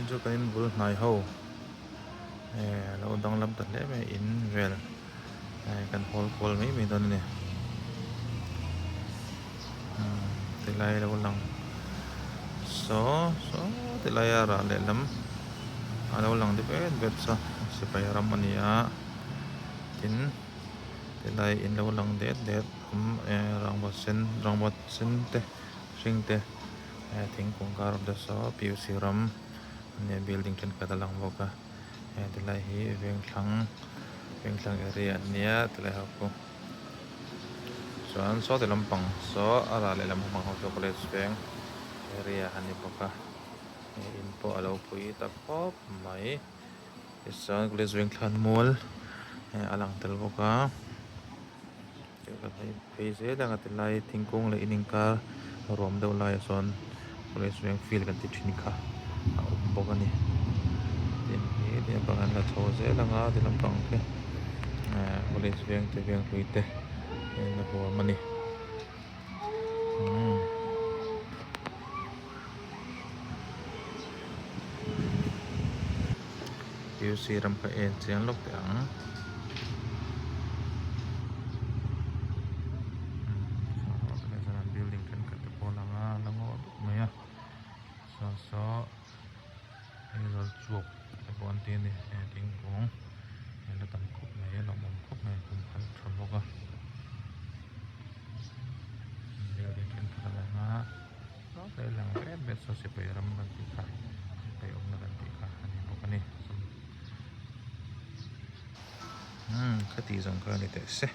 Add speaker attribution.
Speaker 1: chu kan in bul hnai ho eh a lo danglam ta hle mai in vel eh kan hawl kual mai mai dawn a ni umm tilai a lo lang saw saw tilai a rah lehlam a lo lang deuh vet vet saw sipai ram a ni a tin tilai in lo lang det det awm eh rangva sen rangva sen te hring te eh thingkung kar awm te saw P U C ram a nia building thenkhat a lang bawk a heng ti lai hi vengthlang vengthlang area an nia tilai ho pawh chuan saw ti lampang saw a rah leh lam hmang ho chu college veng area a ni bawk a hei in pawh a lo pui ta khawp mai tichuan college veng thlan mual a lang tel bawk a. Ka hei phei zel ang a ti lai thingkung leh in inkar ruam deuh laiah sawn college veng field kan ti thin kha a awm bawk a ni tin hi ti lampang an la chho zel ang a ti lampang khi eh college veng te veng hlui te in la huam a ni umm. P U C ram kha en chiang lawk teh ang. Building thenkhat te pawh a lang a la ngaw dup mai a saw saw Aizawl chuap te pawh an ti a ni he thingkung a la tam khawp mai a lawmawm khawp mai a kum khat tha bawk a building thenkhat a lang a saw lang vet vet saw sipai ram kan tih kha sipai awmna kan tih kha a ni bawk a ni umm khati zawng kha a ni teh se.